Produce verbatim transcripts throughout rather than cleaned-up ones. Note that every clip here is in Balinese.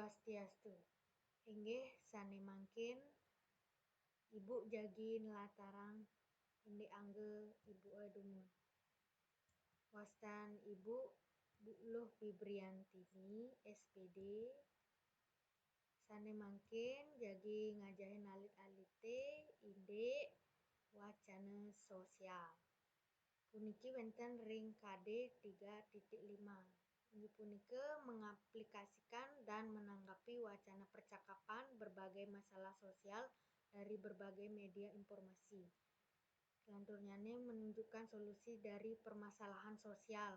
Swastiastu. Inggih sane mangkin Ibu jagi nlatarang indik angga Ibu e dumun. Wastan Ibu Bu Luh Wibriantini, S P D, sane mangkin jagi ngajahin alit-alite indik wacana sosial. Puniki wenten ring K D tiga titik lima. Inggih punika mengaplikasikan dan menanggapi wacana percakapan berbagai masalah sosial dari berbagai media informasi. Selanturnyane menunjukkan solusi dari permasalahan sosial.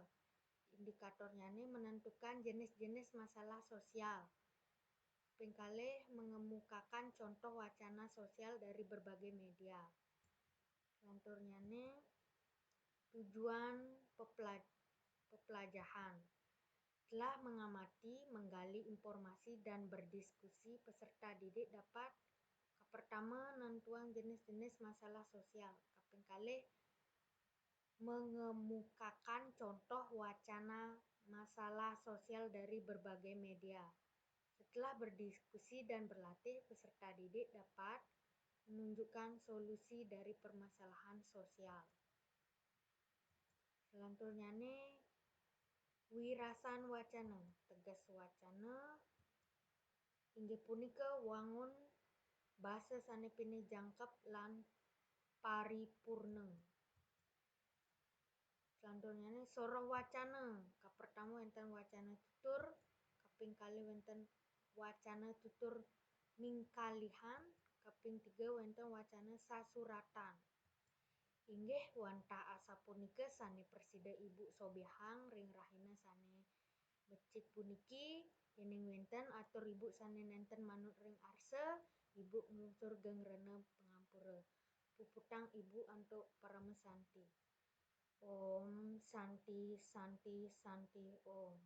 Indikatornyane menentukan jenis-jenis masalah sosial. Ping kalih mengemukakan contoh wacana sosial dari berbagai media. Selanturnyane tujuan pepela-, pepelajahan. Telah mengamati, menggali informasi dan berdiskusi, peserta didik dapat kapertama nentuang jenis-jenis masalah sosial. Kaping kalih mengemukakan contoh wacana masalah sosial dari berbagai media. Setelah berdiskusi dan berlatih, peserta didik dapat menunjukkan solusi dari permasalahan sosial. Selanturnyane wirasan wacana, teges wacana inggih punika wangun basa sane pinih jangkep lan paripurna. Selanturnyane soroh wacana, kapertama wenten wacana tutur, kaping kalih wenten wacana tutur mingkalihan, kaping tiga wenten wacana sasuratan. Inggih wantah asapunika sane prasida Ibu sobihang ring rahina sane becik puniki, yening wenten atur Ibu sane nenten manut ring arsa, Ibu nglungsur geng rena pangampura. Puputang Ibu antuk parama santi. Om Santi, Santi, Santi, Om.